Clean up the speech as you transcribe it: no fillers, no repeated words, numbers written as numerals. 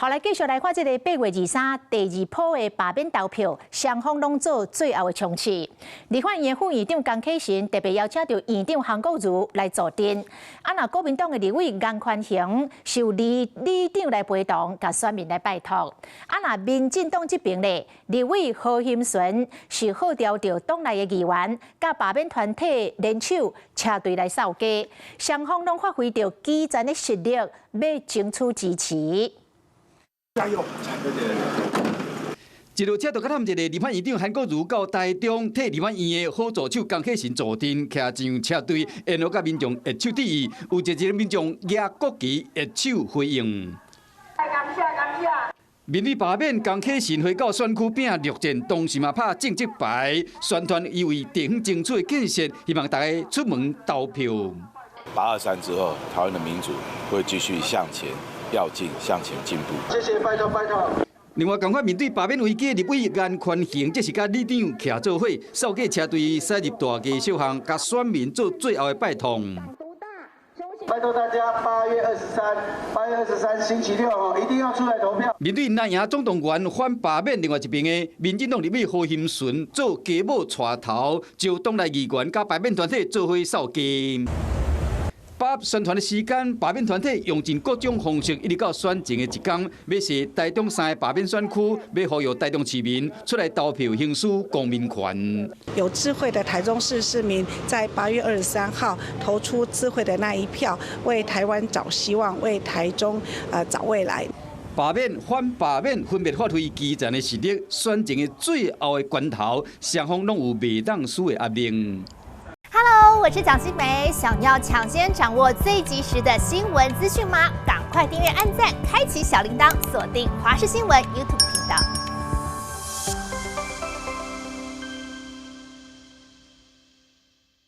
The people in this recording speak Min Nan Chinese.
好，來繼續來看這个8月23第二波的罷免投票，雙方攏做最後的衝刺。立法院副院長江啟臣特別邀請著院長韓國瑜來助陣。啊，若國民黨的立委顏寬恆受里里長來陪同，共選民來拜託。啊，若民進黨這邊咧，立委何欣純是號召著黨內的議員，佮罷免團體聯手車隊來掃街，雙方攏發揮著基層的實力，欲爭取支持。加油！一路車就佮踮一个立法院長韓國瑜到台中替立法院的好助手江啟臣助陣，徛上車隊，沿路佮民眾握手致意，有一个民眾舉國旗握手回應。感謝感謝。面對罷免，江啟臣回到選區拼六戰，同時嘛拍政績牌，宣傳伊為地方爭取的建設，希望大家出門投票。 823之後，台灣的民主會繼續向前躍進，向前進步。謝謝，拜託拜託。另外，仝款面對罷免危機的立委顏寬恆，這是佮里長徛做伙，掃過車隊駛入大街小巷，共選民做最後的拜託。拜託大家，八月二十三，8月23星期六哦，一定要出來投票。面對藍營總動員反罷免，另外一邊的民進黨立委何欣純做家母帶頭，招黨內議員佮罷免團體做伙掃街。把宣傳的時間，罷免團體用盡各種方式，一直到選前的一工，欲踅台中三个罷免選區，欲呼籲台中市民出來投票行使公民權。有智慧的台中市市民在8月23號投出智慧的那一票，為台灣找希望，為台中找未來。罷免反罷免分別發揮基層的實力，選前的最後的關頭，雙方攏有袂當輸的壓力。 Hello，我是蔣新梅，想要搶先掌握最及時的新聞資訊嗎？趕快訂閱、按讚、開啟小鈴鐺，鎖定華視新聞 YouTube 頻道。